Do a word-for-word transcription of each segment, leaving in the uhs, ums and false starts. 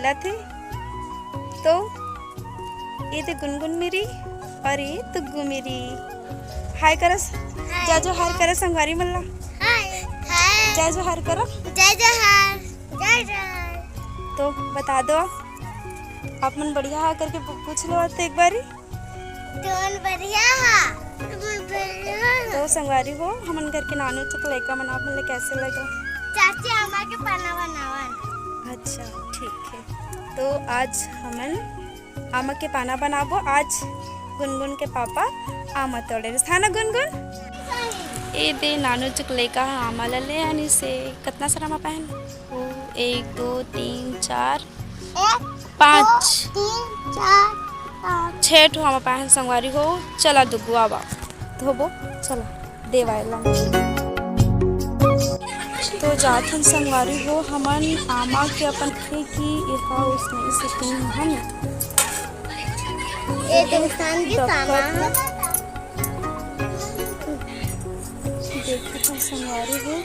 जाथे। तो ये दे गुनगुन मेरी और ये दुग्गू मेरी। हाय करस, जय जोहार करस संगवारी मन ला। हाय। हाय। जय जोहार करो। जय जोहार। जय जोहार। तो बता दो, आप मन बढ़िया हा करके पू-, पूछ लो तो एक बारी। तुमन बढ़िया हा? तुमन बढ़िया हा? तो संगवारी हो, हमन घर के नानू चुक लइका मन आप मन ले कैसे लगा? चाची आमा के पाना बनावन। अच्छा, ठीक है। तो आज हमन आमा के पाना बनाबो। आज गुनगुन के पापा आमा तोड़े रहिस, है ना गुनगुन? ए दे नानू चुक लइका ह आमा ला ले आनिस हे। कतना सारा आमा पाहन? ओ, एक, दो, तीन, चार, एक, पाँच। दो, तीन, चार, पाँच। छह ठो आमा पाहन संगवारी हो। चला दुगुआ बा। धोबो, चला। देवायला। तो जाथन संगवारी हो, हमन आमा के अपन खे कि एहा उसने सिकिन हन। ए तो इंसान की सामा है। देखत हन संगवारी हो।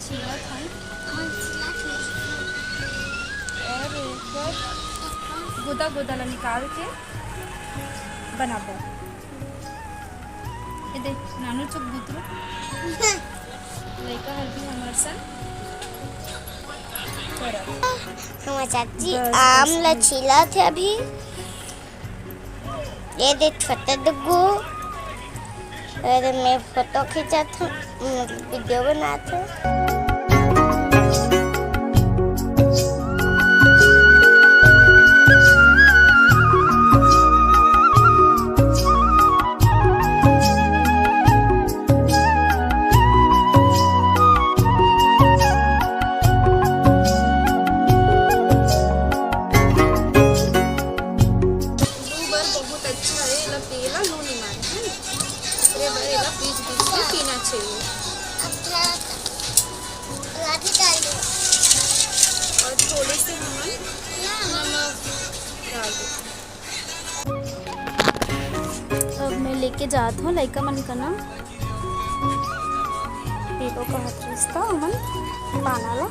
छीलत हन। और एकर गुदा गुदा ला निकाल के बनाबो। ये देख, नानू चुक बुतरू। लइका हर भी हमर सन करत। हमर चाची बस, आम बस, ला बस। छीलत हे अभी। ये दे छोटा दुगु। अरे मैं फोटो खींचत हूँ, वीडियो बनात हूँ। लू बर बहुत अच्छा है, एला पिए ला लू नहीं मारे, है ना? एकरे बर एला फ्रिज बीच में पीना चाहिए। अच्छा, लाठी डाल दो। और थोड़े से हमन नमक डाल दो। अब मैं लेके जात हूँ लइका मन का ना, पीबो का हाथ रिश्ता हमन पाना ला।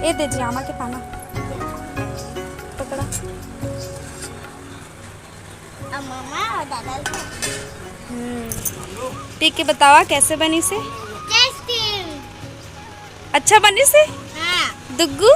ए दे जी, आमा के पाना पकड़ा। अब मम्मा और दादा। हम्म, पी के बतावा कैसे बनिस हे? टेस्टी। अच्छा बनिस हे? हाँ। दुग्गू?